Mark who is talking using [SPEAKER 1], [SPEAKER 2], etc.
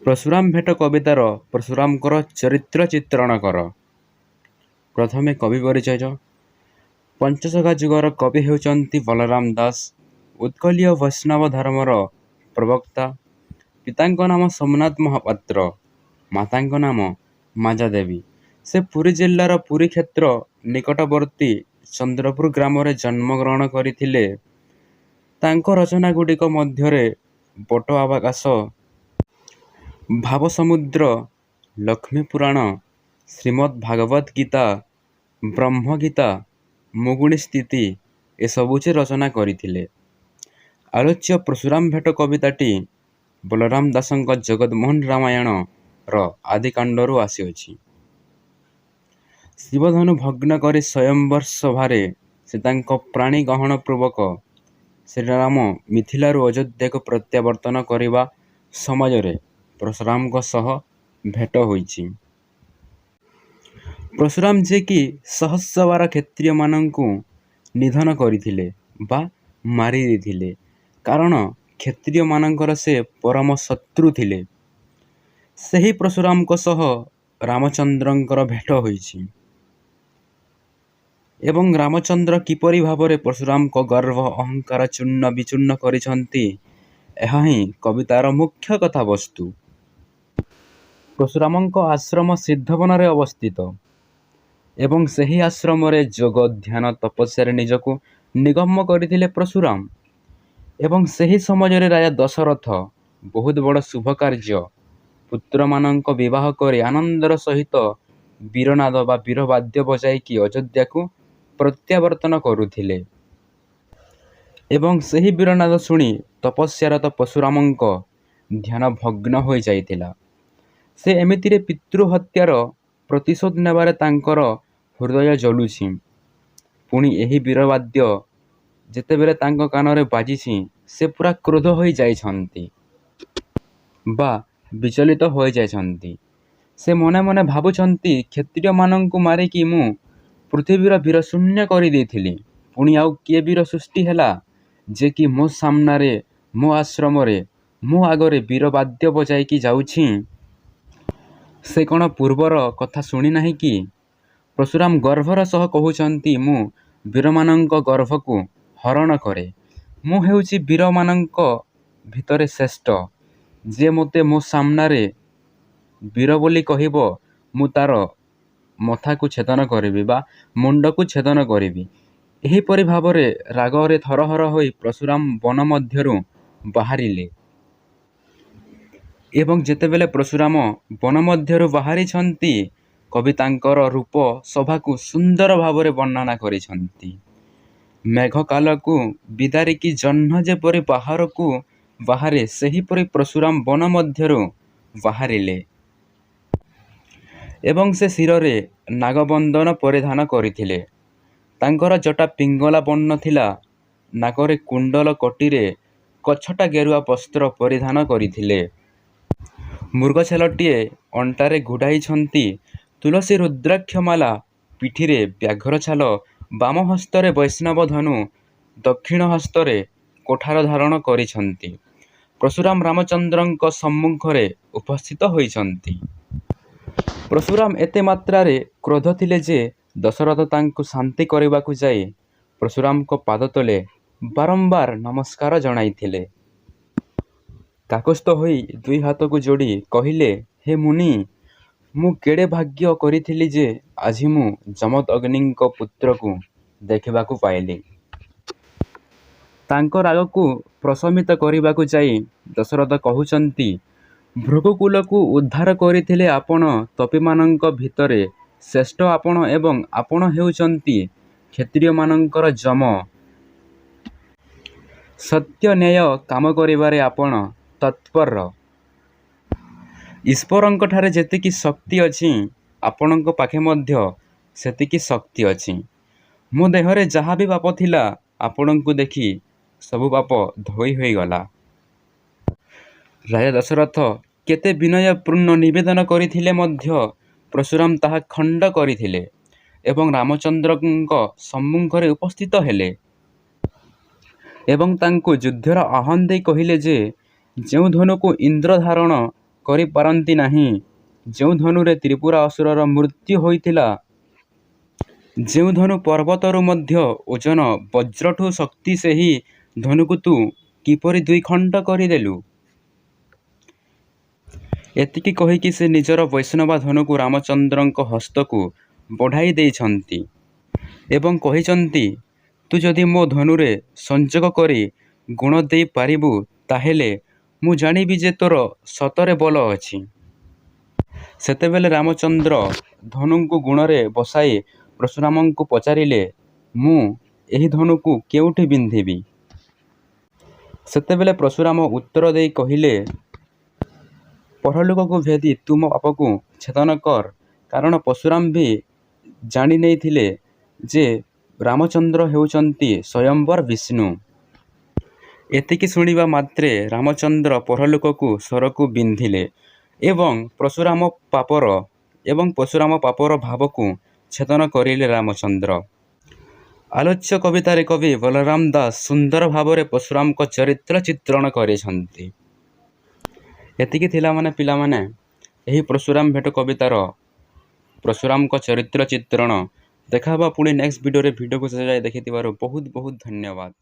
[SPEAKER 1] ପରଶୁରାମ ଭେଟ କବିତାର ପରଶୁରାମଙ୍କର ଚରିତ୍ର ଚିତ୍ରଣ କର। ପ୍ରଥମେ କବି ପରିଚୟ। ପଞ୍ଚସଖା ଯୁଗର କବି ହେଉଛନ୍ତି ବଳରାମ ଦାସ, ଉତ୍କଳୀୟ ବୈଷ୍ଣବ ଧର୍ମର ପ୍ରବକ୍ତା। ପିତାଙ୍କ ନାମ ସୋମନାଥ ମହାପାତ୍ର, ମାତାଙ୍କ ନାମ ମାଜା ଦେବୀ। ସେ ପୁରୀ ଜିଲ୍ଲାର ପୁରୀ କ୍ଷେତ୍ର ନିକଟବର୍ତ୍ତୀ ଚନ୍ଦ୍ରପୁର ଗ୍ରାମରେ ଜନ୍ମଗ୍ରହଣ କରିଥିଲେ। ତାଙ୍କ ରଚନା ଗୁଡ଼ିକ ମଧ୍ୟରେ ବଟ ଆବାକାଶ, ଭାବସମୁଦ୍ର, ଲକ୍ଷ୍ମୀପୁରାଣ, ଶ୍ରୀମଦ୍ ଭାଗବତ ଗୀତା, ବ୍ରହ୍ମଗୀତା, ମୁଗୁଣୀ ସ୍ଥିତି ଏସବୁ ସେ ରଚନା କରିଥିଲେ। ଆଲୋଚ୍ୟ ପରଶୁରାମ ଭେଟ କବିତାଟି ବଳରାମ ଦାସଙ୍କ ଜଗତମୋହନ ରାମାୟଣର ଆଦିକାଣ୍ଡରୁ ଆସିଅଛି। ଶିବଧନୁ ଭଗ୍ନ କରି ସ୍ୱୟଂମ୍ବର ସଭାରେ ସୀତାଙ୍କ ପାଣି ଗ୍ରହଣ ପୂର୍ବକ ଶ୍ରୀରାମ ମିଥିଳାରୁ ଅଯୋଧ୍ୟାକୁ ପ୍ରତ୍ୟାବର୍ତ୍ତନ କରିବା ସମାଜରେ ପରଶୁରାମଙ୍କ ସହ ଭେଟ ହୋଇଛି। ପରଶୁରାମ ଯିଏକି ସହସ୍ରବାର କ୍ଷତ୍ରିୟମାନଙ୍କୁ ନିଧନ କରିଥିଲେ ବା ମାରି ଦେଇଥିଲେ, କାରଣ କ୍ଷତ୍ରିୟମାନଙ୍କର ସେ ପରମ ଶତ୍ରୁ ଥିଲେ, ସେହି ପରଶୁରାମଙ୍କ ସହ ରାମଚନ୍ଦ୍ରଙ୍କର ଭେଟ ହୋଇଛି ଏବଂ ରାମଚନ୍ଦ୍ର କିପରି ଭାବରେ ପରଶୁରାମଙ୍କ ଗର୍ବ ଅହଙ୍କାର ଚୂର୍ଣ୍ଣ ବିଚୂର୍ଣ୍ଣ କରିଛନ୍ତି, ଏହା ହିଁ କବିତାର ମୁଖ୍ୟ କଥାବସ୍ତୁ। ପରଶୁରାମଙ୍କ ଆଶ୍ରମ ସିଦ୍ଧବନରେ ଅବସ୍ଥିତ ଏବଂ ସେହି ଆଶ୍ରମରେ ଯୋଗ, ଧ୍ୟାନ, ତପସ୍ୟାରେ ନିଜକୁ ନିମଗ୍ନ କରିଥିଲେ ପରଶୁରାମ। ଏବଂ ସେହି ସମାଜରେ ରାଜା ଦଶରଥ ବହୁତ ବଡ଼ ଶୁଭ କାର୍ଯ୍ୟ, ପୁତ୍ରମାନଙ୍କ ବିବାହ କରି ଆନନ୍ଦର ସହିତ ବୀରନାଦ ବା ବୀରବାଦ୍ୟ ବଜାଇକି ଅଯୋଧ୍ୟାକୁ ପ୍ରତ୍ୟାବର୍ତ୍ତନ କରୁଥିଲେ ଏବଂ ସେହି ବୀରନାଦ ଶୁଣି ତପସ୍ୟାରତ ପରଶୁରାମଙ୍କ ଧ୍ୟାନ ଭଗ୍ନ ହୋଇଯାଇଥିଲା। ସେ ଏମିତିରେ ପିତୃହତ୍ୟାର ପ୍ରତିଶୋଧ ନେବାରେ ତାଙ୍କର ହୃଦୟ ଜଳୁଛି, ପୁଣି ଏହି ବୀରବାଦ୍ୟ ଯେତେବେଳେ ତାଙ୍କ କାନରେ ବାଜିଛି, ସେ ପୁରା କ୍ରୋଧ ହୋଇଯାଇଛନ୍ତି ବା ବିଚଳିତ ହୋଇଯାଇଛନ୍ତି। ସେ ମନେ ମନେ ଭାବୁଛନ୍ତି, କ୍ଷତ୍ରିୟମାନଙ୍କୁ ମାରିକି ମୁଁ ପୃଥିବୀର ବୀରଶୂନ୍ୟ କରିଦେଇଥିଲି, ପୁଣି ଆଉ କିଏ ବୀର ସୃଷ୍ଟି ହେଲା ଯେ କି ମୋ ସାମ୍ନାରେ, ମୋ ଆଶ୍ରମରେ, ମୋ ଆଗରେ ବୀରବାଦ୍ୟ ବଜାଇକି ଯାଉଛି? ସେ କ'ଣ ପୂର୍ବର କଥା ଶୁଣି ନାହିଁ କି? ପରଶୁରାମ ଗର୍ବର ସହ କହୁଛନ୍ତି, ମୁଁ ବୀରମାନଙ୍କ ଗର୍ବକୁ ହରଣ କରେ। ମୁଁ ହେଉଛି ବୀରମାନଙ୍କ ଭିତରେ ଶ୍ରେଷ୍ଠ। ଯିଏ ମୋତେ ମୋ ସାମ୍ନାରେ ବୀର ବୋଲି କହିବ, ମୁଁ ତା'ର ମଥାକୁ ଛେଦନ କରିବି ବା ମୁଣ୍ଡକୁ ଛେଦନ କରିବି। ଏହିପରି ଭାବରେ ରାଗରେ ଥରହର ହୋଇ ପରଶୁରାମ ବନ ମଧ୍ୟରୁ ବାହାରିଲେ। ଏବଂ ଯେତେବେଳେ ପରଶୁରାମ ବନ ମଧ୍ୟରୁ ବାହାରିଛନ୍ତି, କବି ତାଙ୍କର ରୂପ ଶୋଭାକୁ ସୁନ୍ଦର ଭାବରେ ବର୍ଣ୍ଣନା କରିଛନ୍ତି। ମେଘକାଳକୁ ବିଦାରିକି ଜହ୍ନ ଯେପରି ବାହାରକୁ ବାହାରେ, ସେହିପରି ପରଶୁରାମ ବନ ମଧ୍ୟରୁ ବାହାରିଲେ ଏବଂ ସେ ଶିରରେ ନାଗବନ୍ଧନ ପରିଧାନ କରିଥିଲେ। ତାଙ୍କର ଜଟା ପିଙ୍ଗଳା ବର୍ଣ୍ଣ ଥିଲା, ନାକରେ କୁଣ୍ଡଳ, କଟିରେ କଛଟା ଗେରୁଆ ବସ୍ତ୍ର ପରିଧାନ କରିଥିଲେ। ମୃଗଛାଲଟିଏ ଅଣ୍ଟାରେ ଗୁଡ଼ାଇଛନ୍ତି, ତୁଳସୀ ରୁଦ୍ରାକ୍ଷମାଳା, ପିଠିରେ ବ୍ୟାଘ୍ରଛାଲ, ବାମ ହସ୍ତରେ ବୈଷ୍ଣବ ଧନୁ, ଦକ୍ଷିଣ ହସ୍ତରେ କୋଠାର ଧାରଣ କରିଛନ୍ତି। ପରଶୁରାମ ରାମଚନ୍ଦ୍ରଙ୍କ ସମ୍ମୁଖରେ ଉପସ୍ଥିତ ହୋଇଛନ୍ତି। ପରଶୁରାମ ଏତେ ମାତ୍ରାରେ କ୍ରୋଧ ଥିଲେ ଯେ ଦଶରଥ ତାଙ୍କୁ ଶାନ୍ତି କରିବାକୁ ଯାଇ ପରଶୁରାମଙ୍କ ପାଦତଳେ ବାରମ୍ବାର ନମସ୍କାର ଜଣାଇଥିଲେ। କାକୁସ୍ଥ ହୋଇ ଦୁଇ ହାତକୁ ଯୋଡ଼ି କହିଲେ, ହେ ମୁନି, ମୁଁ କେଡ଼େ ଭାଗ୍ୟ କରିଥିଲି ଯେ ଆଜି ମୁଁ ଜମଦଗ୍ନିଙ୍କ ପୁତ୍ରକୁ ଦେଖିବାକୁ ପାଇଲି। ତାଙ୍କ ରାଗକୁ ପ୍ରଶମିତ କରିବାକୁ ଯାଇ ଦଶରଥ କହୁଛନ୍ତି, ଭୃଗୁକୁଳକୁ ଉଦ୍ଧାର କରିଥିଲେ ଆପଣ, ତପୀମାନଙ୍କ ଭିତରେ ଶ୍ରେଷ୍ଠ ଆପଣ ଏବଂ ଆପଣ ହେଉଛନ୍ତି କ୍ଷତ୍ରିୟମାନଙ୍କର ଯମ। ସତ୍ୟ ନ୍ୟାୟ କାମ କରିବାରେ ଆପଣ ତତ୍ପର। ଈଶ୍ୱରଙ୍କଠାରେ ଯେତିକି ଶକ୍ତି ଅଛି, ଆପଣଙ୍କ ପାଖେ ମଧ୍ୟ ସେତିକି ଶକ୍ତି ଅଛି। ମୋ ଦେହରେ ଯାହା ବି ପାପ ଥିଲା, ଆପଣଙ୍କୁ ଦେଖି ସବୁ ପାପ ଧୋଇ ହୋଇଗଲା। ରାଜା ଦଶରଥ କେତେ ବିନୟପୂର୍ଣ୍ଣ ନିବେଦନ କରିଥିଲେ ମଧ୍ୟ ପରଶୁରାମ ତାହା ଖଣ୍ଡ କରିଥିଲେ ଏବଂ ରାମଚନ୍ଦ୍ରଙ୍କ ସମ୍ମୁଖରେ ଉପସ୍ଥିତ ହେଲେ ଏବଂ ତାଙ୍କୁ ଯୁଦ୍ଧର ଆହ୍ୱାନ ଦେଇ କହିଲେ ଯେ ଯେଉଁ ଧନୁକୁ ଇନ୍ଦ୍ର ଧାରଣ କରିପାରନ୍ତି ନାହିଁ। ଯେଉଁ ଧନୁରେ ତ୍ରିପୁରା ଅସୁରର ମୃତ୍ୟୁ ହୋଇଥିଲା, ଯେଉଁ ଧନୁ ପର୍ବତରୁ ମଧ୍ୟ ଓଜନ, ବଜ୍ରଠୁ ଶକ୍ତି ସେହି ଧନୁକୁ ତୁ କିପରି ଦୁଇଖଣ୍ଡ କରିଦେଲୁ? ଏତିକି କହିକି ସେ ନିଜର ବୈଷ୍ଣବା ଧନୁକୁ ରାମଚନ୍ଦ୍ରଙ୍କ ହସ୍ତକୁ ବଢ଼ାଇ ଦେଇଛନ୍ତି ଏବଂ କହିଛନ୍ତି, ତୁ ଯଦି ମୋ ଧନୁରେ ସଂଯୋଗ କରି ଗୁଣ ଦେଇ ପାରିବୁ, ତାହେଲେ ମୁଁ ଜାଣିବି ଯେ ତୋର ସତରେ ବଳ ଅଛି। ସେତେବେଳେ ରାମଚନ୍ଦ୍ର ଧନୁକୁ ଗୁଣରେ ବସାଇ ପର୍ଶୁରାମଙ୍କୁ ପଚାରିଲେ, ମୁଁ ଏହି ଧନୁକୁ କେଉଁଠି ବିନ୍ଧିବି? ସେତେବେଳେ ପର୍ଶୁରାମ ଉତ୍ତର ଦେଇ କହିଲେ, ପରଲୋକକୁ ଭେଦି ତୁ ମୋ ପାପକୁ ଛେଦନ କର। କାରଣ ପର୍ଶୁରାମ ବି ଜାଣିନେଇଥିଲେ ଯେ ରାମଚନ୍ଦ୍ର ହେଉଛନ୍ତି ସ୍ୱୟଂମ୍ବର ବିଷ୍ଣୁ। ଏତିକି ଶୁଣିବା ମାତ୍ରେ ରାମଚନ୍ଦ୍ର ପରଲୋକକୁ ଶରକୁ ବିନ୍ଧିଲେ ଏବଂ ପର୍ଶୁରାମ ପାପର ଭାବକୁ ଛେଦନ କରିଲେ ରାମଚନ୍ଦ୍ର। ଆଲୋଚ୍ୟ କବିତାରେ କବି ବଳରାମ ଦାସ ସୁନ୍ଦର ଭାବରେ ପର୍ଶୁରାମଙ୍କ ଚରିତ୍ର ଚିତ୍ରଣ କରିଛନ୍ତି। ଏତିକି ଥିଲା ମାନେ ପିଲାମାନେ, ଏହି ପର୍ଶୁରାମ ଭେଟ କବିତାର ପର୍ଶୁରାମଙ୍କ ଚରିତ୍ର ଚିତ୍ରଣ। ଦେଖା ହେବା ପୁଣି ନେକ୍ସଟ ଭିଡ଼ିଓରେ। ଭିଡ଼ିଓକୁ ଶେଷ ଯାଏ ଦେଖିଥିବାରୁ ବହୁତ ବହୁତ ଧନ୍ୟବାଦ।